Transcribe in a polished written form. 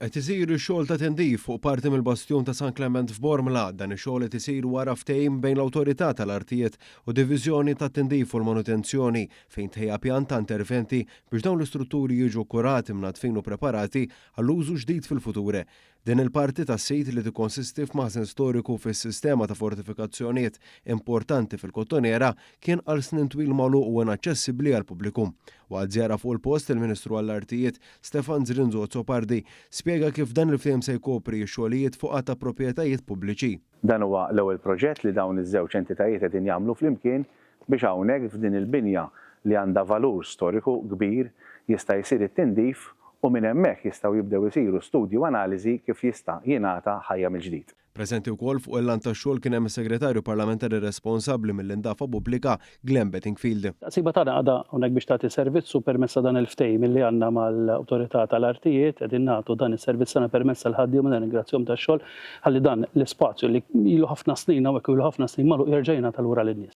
Qed isir xogħol ta' tindif fuq parti mill-bastjun ta' San Klement f'Bormla. Dan ix-xogħol qed isir wara ftehim bejn l-Awtorità tal-Artijiet u Diviżjoni tat-Tindif u l-Manutenzjoni fejn tħejja pjan ta' interventi biex dawn l-istrutturi jiġu kkurati, mnaddfin u preparati għall-użu ġdid fil-futur. Din il-parti tas-sit li tikkonsisti f'maħżen storiku fis-sistema ta' fortifikazzjonijiet importanti fil-Kottonera kien għal snin twil magħluq u inaċċessibbli għall-pubbliku. Waqt żjara fuq il-post, il-Ministru għall-Artijiet, Stefan Zrinzo Azzopardi, spjega kif dan il-ftehim se jkopri x-xogħlijiet fuq għadd ta' proprjetajiet pubbliċi. Dan huwa l-ewwel proġett li dawn iż-żewġ entitajiet qegħdin jagħmlu flimkien biex hawnhekk f'din il-binja li għandha valur storiku kbir jista' jsir it-tindif u minn hemmhekk jistgħu jibdew isiru studji u analiżi kif jista' jingħata ħajja mill-ġdid. Preżenti wkoll fuq il-lant tax-xogħol kien hemm is-Segretarju Parlamentari responsabbli mill-Indafa Pubblika, Glenn Bedingfield. Taqsima tagħna għadha hawnhekk biex tagħti servizz u permezz ta' dan il-ftehim illi għandna mal-Awtorità tal-Artijiet qegħdin nagħtu dan is-servizz tagħna permezz tal-ħaddiema nirringrazzjahom tax-xogħol ħalli dan l-ispazju li ilu ħafna snin hawnhekk u ilu ħafna snin magħluq jerġa' jingħata lura lin-nies.